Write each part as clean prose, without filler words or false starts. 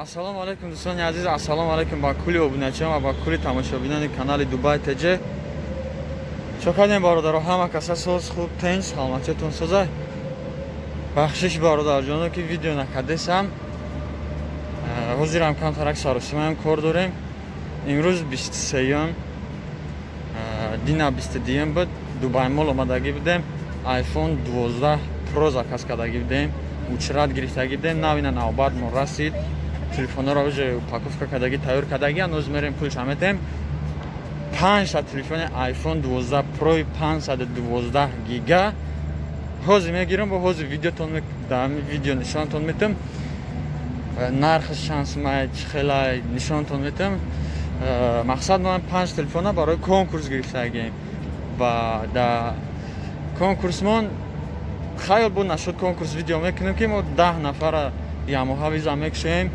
Ассалому алайкум дӯстони азиз, ассалому алайкум ба кулли обуначиён ва ба кулли тамошобинони канали Дубай ТЖ. Чо кардем бародаро, ҳама каса соз, хуб, тинч, саломатиятон созай. Бахшиш бародарҷоно ки видео накардесам. Ҳозирам камтарак саросимаям кор дорем. Имрӯз 23-юм, дина 22-юм буд. Дубай Мол омадагӣ будем. iPhone 12 Pro заказ кардагӣ будем. Учрат гирифтагӣ будем. Навина навбат мо расид. Телефонҳоро уже упаковка кардагӣ, тайёр кардагӣ, ҳанӯз мерем пулша метем. 5та телефони iPhone 12 Pro 512 гига ҳозир мегирам, бо ҳозир видеотон дар видео нишонтон метам. Нархаш чанд сумай, чӣ хелай нишонтон метам. Мақсад мо 5 телефона барои конкурс гирифтагием ва дар конкурсмон хаёл буд нашуд конкурс видео мекунем ки мо 10 нафара ямоҳа виза мекушоем,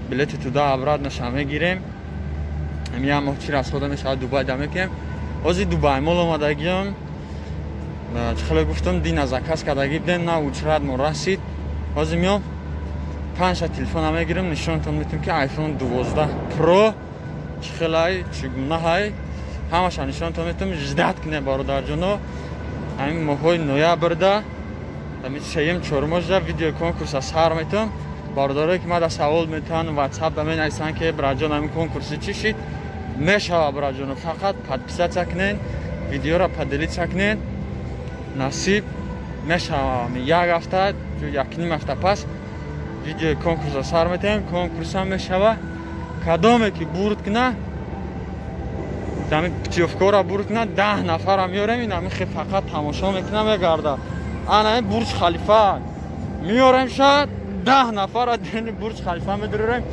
билети туда обратно мегирем. Як моҳ чӣ расхода мешавад Дубай да мекунем. Ҳозир Дубай Мол омадагиам. Чӣ хеле гуфтам, дина заказ кардагӣ будем, на учрат мо расид. Ҳозир меом 5та телефона мегирам, нишонтон метам ки iPhone 12 Pro чӣ хелай, чӣ гунаҳай, ҳамаша нишонтон метам. Ждат кунем бародарҷоно, ҳамин моҳҳои ноябрда, ҳамин сеюм чорумошда видео конкурса сар метам. Бародарое ки мада савол метаванд, WhatsApp ба менависанд ки браҷон ҳамин конкурси чӣ шид, мешава браҷоно, фақат подписаться кунен, видеоро поделиться кунен, насиб мешава. Як ҳафта, якним ҳафта пас видеои конкурсро сар метаҳем, конкурсам мешава. Кадоме ки бурд куна, ҳамин путёвкаро бурд куна, 10 нафара меорем, ин ҳамин фақат тамошо мекуна, мегарда. Ана ин Бурҷ Халифа меорем, шояд 10 нафара дини Бурҷ Халифа медурем,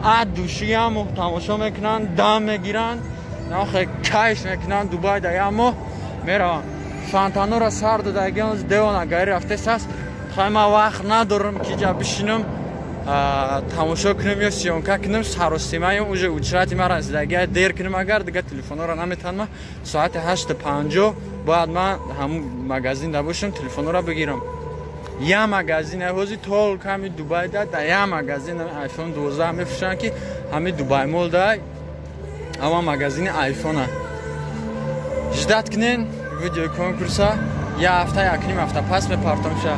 ад душиям тамошо мекунанд, дам мегиранд, нахе кайф мекунанд. Дубай да як моҳ меравам. Фонтанора сар додагиам, девона гари рафтес аст. Хай ман вақт надорам ки ҷа бишинам тамошо кунам ё съёмка кунам, саросимаям уже учрати ман расидагия, дер кунам агар дига телефонҳоро наметавонам. Соати 8:50 бояд ман ҳамун магазин да бошам, телефонҳоро бигирам. Я магазин ҳозир тол ками Дубай да я магазин iPhone 12 мефурӯшанд ки ҳами Дубай Мол да ама магазини iPhone. Ждат кунен видеои конкурса, як ҳафта, якним ҳафта пас мепартомша.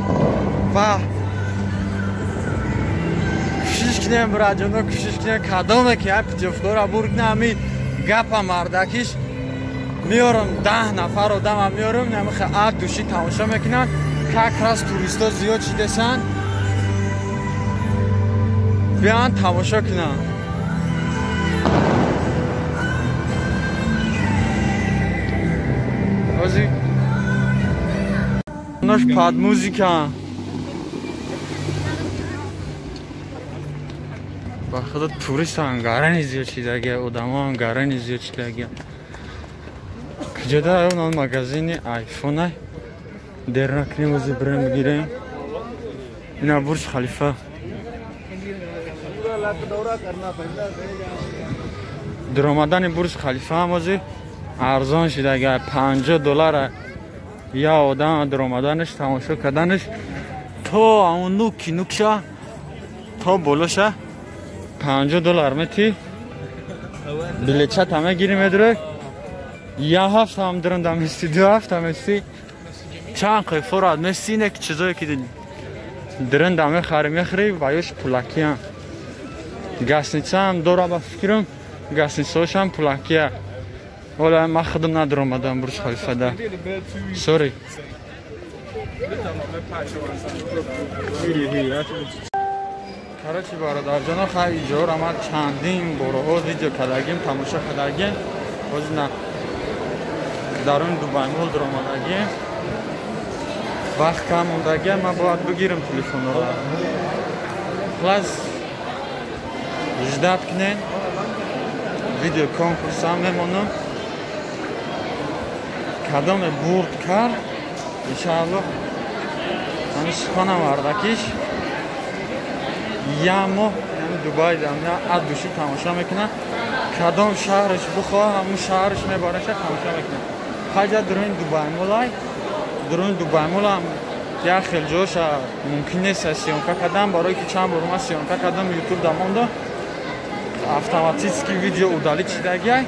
Ва кӯшиш кунем браҷоно, кӯшиш кунем, кадоме ки ҳай путёвкаро бурд кунем, ҳами гапа мардакиш меорам, 10 нафар одама меорам, намихе ад души тамошо мекунанд. Как раз туристо зиёд шидесанд, биён тамошо кунанд. Ҳозир нош под музика. Ба худо туристам гарани зиёд шидагия, одамоам гарани зиёд шидагия. Куҷода он магазини iPhone? Дер накунем, ҳозир бирем бигирем. Ина Бурҷ Халифа. Даромадани Бурҷ Халифа ҳам ҳозир арзон шидагия, $50 я одам даромаданаш, тамошо карданаш то ҳамон нуки нукша то болоша $50 мети. Билетчата мегирӣ, медурӣ, як ҳафта ҳам дуранда мести, 2 ҳафта мести, чанд қифорат мести, не ки чизое ки дуранда мехарӣ, мехӯрӣ, ва ёш пулакиям. Гастницаам дора, ба фикрам гастницаҳошам пулакия. Ҳола ман худам надаромадам Бурҷ Халифада. Сори. Короче бародарҷоно, хай иҷора ман чандин бораҳо видео кардагим, тамошо кардагим. Ҳозир на даруни Дубай Мол даромадагим. Вақт кам мондагиам, ман бояд бигирам телефонро. Хулас ждат кунен, видео конкурсам мемонам. Кадоме бурд кард, иншааллоҳ ҳамин суханам ардакиш як моҳ ҳамин Дубай ад души тамошо мекунад. Кадом шаҳраш бихоҳ, ҳамун шаҳраш мебараша тамошо мекунад. Ҳаҷа дуруни Дубай Молай, дуруни Дубай Молам як хел ҷоша мумкин нест съёмка кардан, барое ки чанд бор ман съёмка кардам, ютуб да монда. Автоматически видео удалить шидагиай.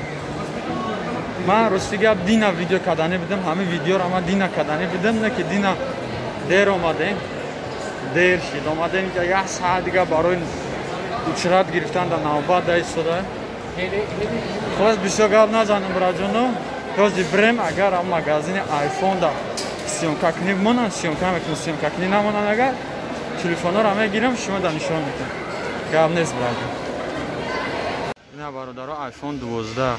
Ман рости гап дина видео кардани будам, ҳамин видеоро ман дина кардани будам, не ки дина дер омадем. Дер шид омадем, як саат дига барои учрат гирифтан дар навбат да истода. Хулас бисёр гап назанем, браҷоно. Ҳозир бирем, агар ам магазини iPhone да съёмка кунӣ монанд, съёмка мекунем, съёмка кунӣ намонанд, агар телефонҳоро мегирам, шумо да нишон медиҳам. Гап нест, браҷон. Ина бародаро iPhone 12.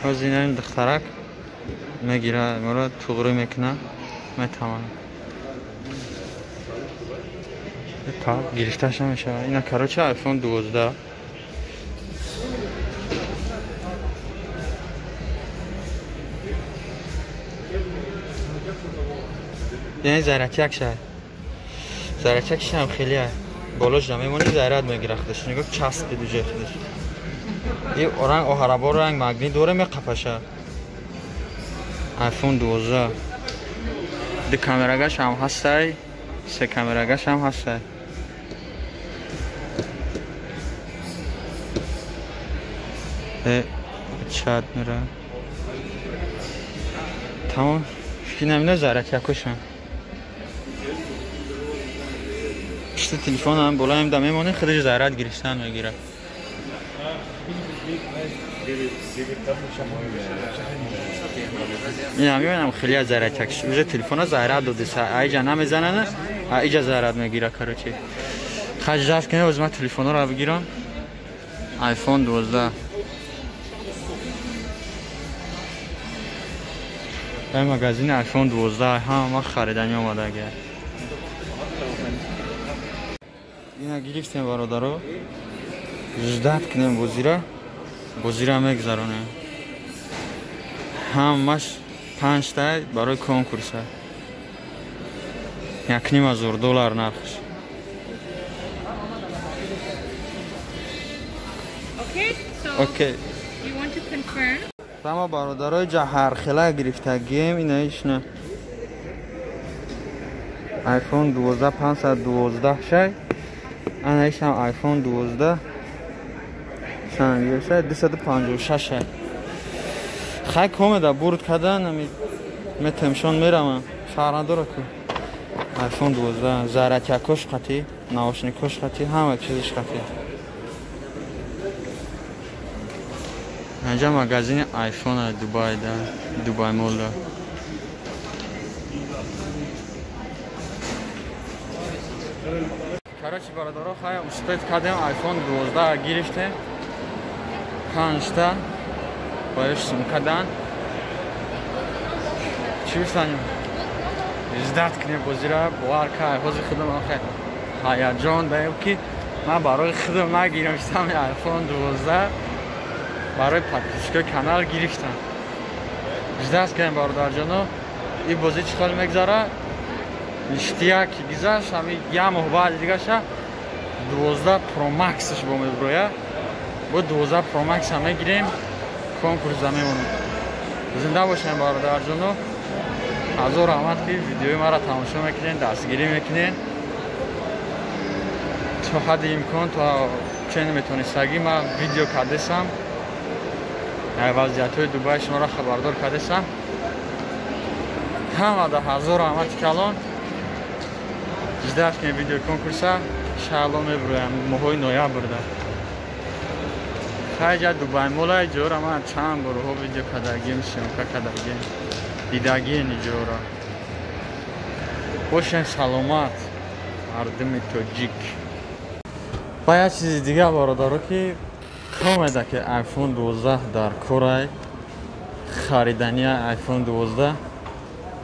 Ҳозир ина духтарак мегира, моро туғрӣ мекуна, метавонад. Так, гирифташ намешавад. Ина короче iPhone 12. Яъне зарятяк шай. Зарятякш ҳам хеле ай. Болош намемонӣ, заряд мегира худаш. Нигоҳ часпид уже худаш. И ранг оҳарабор ранг магнит дора меқапаша. iPhone 12. Ду камерагаш ҳам ҳастай, се камерагаш ҳам ҳастай. Чат мера. Тамом. Фикр зарятякошам. Пишти телефонам болаем да мемонӣ, худаш заряд гирифтан мегирад. Ина мебинам хеле зарядякш. Уже телефона заряд додиса. Аиҷа намезанад, аиҷа заряд мегирад, короче. Хаҷ кунем, боз ман телефонҳоро бигирам. iPhone 12. Дар магазини iPhone 12 ҳама харидани омадагия. Ина гирифтем, бародаро. Ждать кунем бозира. Бозира мегзаронем. Ҳамаш 5 та барои конкурса. $1,500 нархш. Okay, so okay. You want to confirm? Тама бародарои ҷа ҳархела гирифтагием, ина ишна. iPhone 12 512 шай. Ана ишам iPhone 12 чанд 256 шай. Хай комеда бурд кардан, ами метемшон меравам. Фарқ надора ку. iPhone 12 зарятякош қатӣ, наушникош қатӣ, ҳама чизиш қатӣ. Инҷа магазини iPhone Дубай да, Дубай Мол да. Короче, бародаро, хай успеть кардем, iPhone 12 гирифтем. 5 та бояш сумкадан. Чӣ гуфтанем? Ждать кунем бозира, бовар кай, ҳозир худам хай ҳаяҷон даем ки ман барои худам нагирифтам iPhone 12. Барои подписчикои канал гирифтам. Ждать кунем, бародарҷоно. Ин бозӣ чӣ хел мегзара? Ништия ки гизашт, ҳами як моҳ баъди дигаша 12 Pro Max-ш бо меброя. Бо 12 Pro Max-а мегирем, конкурс да мемонем. Зинда бошем, бародарҷоно. Ҳазор раҳмат ки видеои маро тамошо мекунед, дастгирӣ мекунед. То ҳадди имкон, то чен метонистагӣ ман видео кардесам. Вазъиятҳои Дубай шуморо хабардор кардесам. Ҳама да ҳазор раҳмати калон. Ждать кунед видео конкурса, иншаалло меброям моҳои ноябрда. Хайҷа Дубай Молай ҷора ман чанд борҳо видео кардагием, съёмка кардагием, дидагием иҷора. Бошем саломат, мардуми тоҷик. Ба як чизи дига, бародаро, ки комеда ки iPhone 12 дар корай, харидания iPhone 12,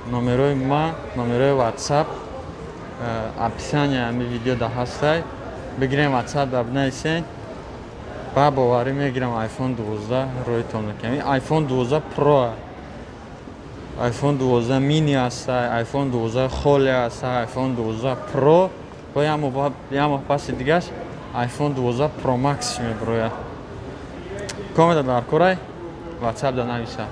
номерои ма, номерои WhatsApp, описание ами видео да ҳастай. Бигирем WhatsApp да бинависен. Ба боварӣ мегирам iPhone 12 рӯйтон мекунам. iPhone 12 Pro, iPhone 12 mini ҳастай, iPhone 12 холе ҳастай, iPhone 12 Pro ва як моҳ паси дигаш iPhone 12 Pro Max меброяд. Комеда дар корай, WhatsApp да нависа.